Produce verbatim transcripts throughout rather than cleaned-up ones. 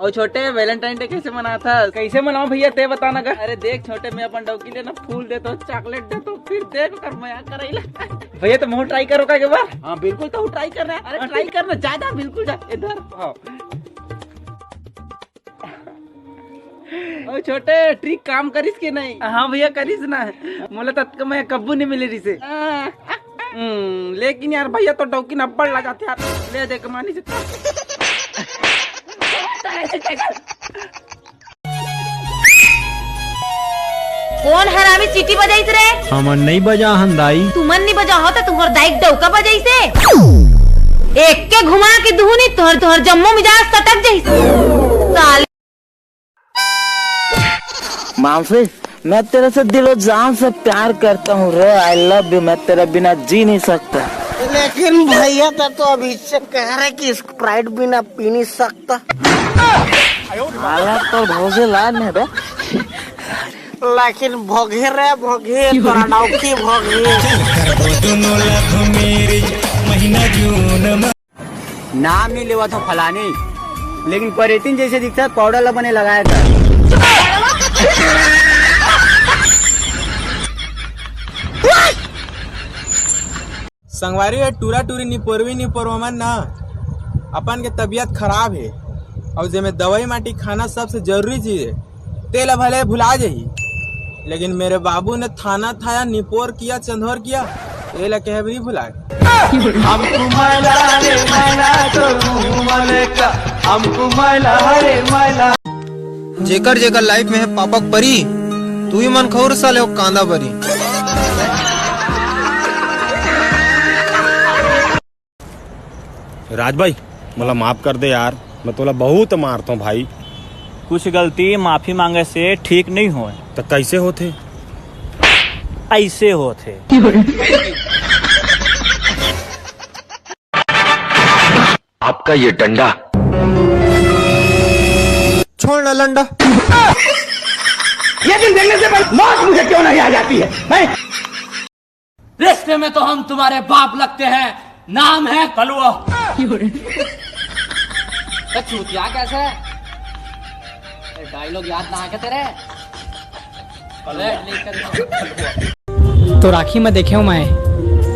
अउ छोटे, Valentine Day कैसे मनाथस? कैसे मनाओ भैया, ते बताना गा। अरे देख छोटे, मैं अपन डौकी ले ना फूल देथों, chocolate देथों, फिर देख ओकर मया करइला। भैया, तो महूं try करो का एक बार? हाँ, बिल्कुल, तो try करना। अरे हाँ, try ठीक। करना, जा, जा, बिल्कुल जा, इधर। हाँ। ओ छोटे, trick काम करिस कि नहीं? हाँ भैया, करिस ना। मोला ततका मया कब्बू नहीं मिले रिसे। हाँ। हम्म, लेकिन यार भैया, तो डौकी न अब्बड़ ला जाथे यार। ले दे कमानी से। कोन हरामी सीटी बजाइस रे? हमन नइ बजाहन दाई। तुमन नइ बजाहव त तुंहर दाई के डौका बजाइस हे। एक के घुमा के दुहूं नी, तुंहर, तुंहर जम्मो मिजाज सटक जइस। साले। मानसी, मैं तेरे से दिलो जान से प्यार करता हूँ रे, I love you, मैं तेरे बिना जी नहीं सकता। लेकिन भैया, तैं तो अभी से कह रहे कि Sprite बिना पी नहीं सकता। हालत तो भौजी लाज नहीं बे। लेकिन भोगे रे भोगे, तोरा डौकी भोगे। नाम नहीं लेवा था फलानी, लेकिन परेतिन जैसे दिखता है, पाउडर ला बने लगाया था। संगवारी, ये टूरा टूरी निपोरवी निपोरवा मन ना, अपन के तबीयत खराब हे, अउ जेमे दवाई माटी खाना सबसे जरूरी चीज हे, तेला भले भुला जाही, लेकिन मेरे बाबू ने थाना थाया, निपोर किया, चंदोर किया, ये ला कहे भी नहीं भुलाए। हमको मैला रे मैला, तो मुंह मले का, हमको मैला रे मैला। जेकर जेकर life में हे पापक परी, तू ही मन खौर साले हो कांदा बरी। राज भाई, मोला माफ कर दे यार, मैं तोला बहुत मारथों भाई। कुछ गलती माफी मांगे से ठीक नहीं होय। त कैसे होथे? ऐसे होथे। आपका ये डंडा। छोड़ ना लंडा। ये दिन देखने से पहले मौत मुझे क्यों नहीं आ जाती है, हैं? रिश्ते में तो हम तुम्हारे बाप लगते हैं, नाम है कलुआ। तो चूतिया कैसे है? डायलॉग याद ना आ क्या तेरे? तो राखी में देखे हूँ मैं,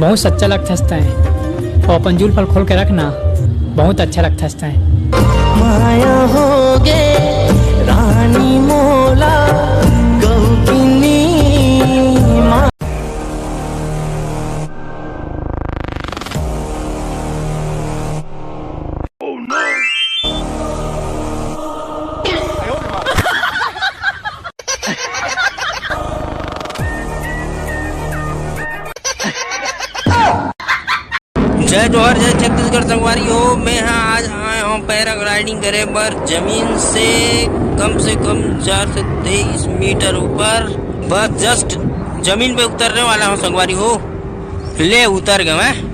बहुत सच्चा लगथस तैं। वो अपन जुल्फ ल खोल के रखना, बहुत अच्छा लगथस तैं। माया होगे रानी मोला गौकिनी। जय जोहार, जय छत्तीसगढ़ संगवारी हो। मैं हाँ आज आए हूँ पैराग्लाइडिंग करे बर जमीन से कम से कम चार सौ तेईस मीटर ऊपर, बस जस्ट जमीन पे उतरने वाला हूँ संगवारी हो। ले उतर गए मैं।